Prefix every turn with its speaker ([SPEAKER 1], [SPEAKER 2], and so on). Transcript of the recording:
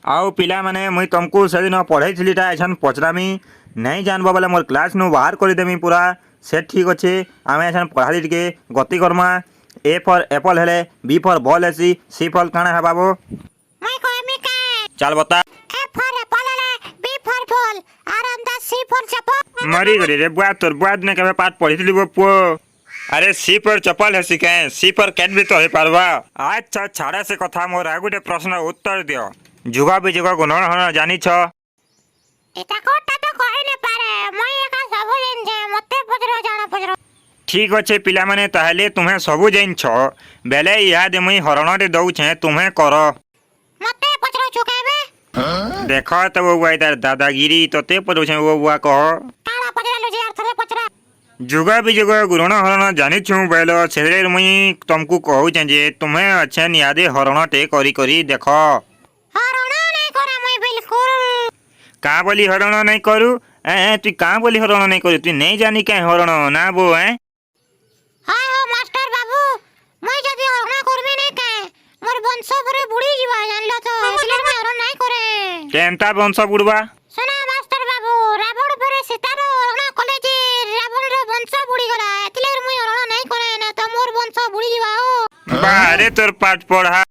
[SPEAKER 1] ଆଉ ପିଲାମାନେ, ମୁଇଁ ତମକୁ ସେଦିନ ପଢ଼େଇଥିଲି ଟା ଏଛନ୍ ପଚରାମି। ନାଇଁ ଜାନବ ବେଲେ ମୋର୍ କ୍ଲାସ୍ ନୁ ବାହାର କରିଦେମି ପୁରା। ସେ ଠିକ୍ ଅଛେ, ଆମେ ଏଛନ୍ ପଢ଼ାଲି ଟିକେ ଗତି କର୍ମା। ଏ ଫର୍ ଏପଲ୍ ହେଲେ ବି ଫର୍ ବଲ୍ ହେସି, ସି ଫର୍ କାଣା ହେବା ବୋ?
[SPEAKER 2] ମୁଇଁ କହମି କେ?
[SPEAKER 1] ଚାଲ, ବତା।
[SPEAKER 2] ଏ ଫର୍ ଏପଲ୍ ହେଲେ ବି ଫର୍ ବଲ୍ ଆର୍ ଏନ୍ତା ସି ଫର୍ ଚପଲ।
[SPEAKER 1] ମରିଗଲି ରେ ବୁଆ, ତୋର ବୁଆ ଦିନେ କେବେ ପାଠ ପଢ଼ିଥିଲି ବୋ ପୁଅ। ଆରେ, ସି ଫର୍ ଚପଲ ହେସି କେଁ? ସି ଫର୍ କ୍ୟାଟ୍ ବି ତ ହେଇପାରବା। ଆଚ୍ଛା, ଛାଡ଼ ସେ କଥା, ମୋର ଆଉ ଗୋଟେ ପ୍ରଶ୍ନ ଉତ୍ତର ଦିଅ। ଯୁଗ ବିଯୁଗ ଗୁଣନ ହରଣ ଜାନିଛ?
[SPEAKER 2] ଏଟା କୋଟା ତ କହି ନ ପାରେ। ମୁଇଁ ଏକା ସବୁ ଜାଣିଛେ, ମତେ ପଚର, ଜାଣ ପଚର।
[SPEAKER 1] ଠିକ୍ ଅଛେ ପିଲାମାନେ, ତାହେଲେ ତୁମେ ସବୁ ଜାଣିଛ ବେଲେ ଇହାଦେ ମୁଇଁ ହରଣଟେ ଦଉଛେଁ, ତୁମେ କର।
[SPEAKER 2] ମତେ ପଚରଛୁ କେବେ?
[SPEAKER 1] ଦେଖ ତ ବୁଆ, ତାର ଦାଦାଗିରି। ତତେ ପଚରୁଛେଁ ଓ ବୁଆ, କହ।
[SPEAKER 2] କାଣା ପଚରାଲୁ ଯେ? ଆର୍ ଥରେ ପଚରା।
[SPEAKER 1] ଯୁଗ ବିଯୁଗ ଗୁଣନ ହରଣ ଜାନିଛୁ ବେଲ ସେଥିରେ ମୁଇଁ ତମକୁ କହୁଛେଁ ଯେ ତୁମେ ଅଛେନ୍ ଇହାଦେ ହରଣଟେ କରି କରି ଦେଖ।
[SPEAKER 2] ହରଣ ନାଇଁ କରା ମୁଇଁ ବିଲକୁଲ।
[SPEAKER 1] କାଁ ବୋଲି ହରଣ ନାଇଁ କରୁ? ଏଁ, ତୁଇ କାଁ ବୋଲି ହରଣ ନାଇଁ କରୁ? ତୁଇ ନାଇଁ ଜାନି କାଁ ହରଣ ନା ବୋ, ଏଁ?
[SPEAKER 2] ହଁ ହଁ, ମାଷ୍ଟର ବାବୁ, ମୁଇଁ ଯଦି ହରଣ କରବି ନାଇଁ କାଁ, ମୋର ବଂଶ ପରେ ବୁଡ଼ି ଯିବା, ଜାଣିଲ ତ? ଏଥିଲାଗି ମୁଇଁ ହରଣ ନାଇଁ କରେ।
[SPEAKER 1] କେନ୍ତା ବଂଶ ବୁଡ଼ବା?
[SPEAKER 2] ଶୁଣ ମାଷ୍ଟର ବାବୁ, ରାବଣ ପରେ ସୀତାର ହରଣ କଲେ ଯେ ରାବଣର ବଂଶ ବୁଡ଼ିଗଲା। ଏଥିଲାଗି ମୁଇଁ ହରଣ ନାଇଁ କରେ, ନା ତ ମୋର ବଂଶ ବୁଡ଼ି ଯିବା ଓ।
[SPEAKER 1] ବାରେ ତୋର ପାଠ ପଢ଼ା।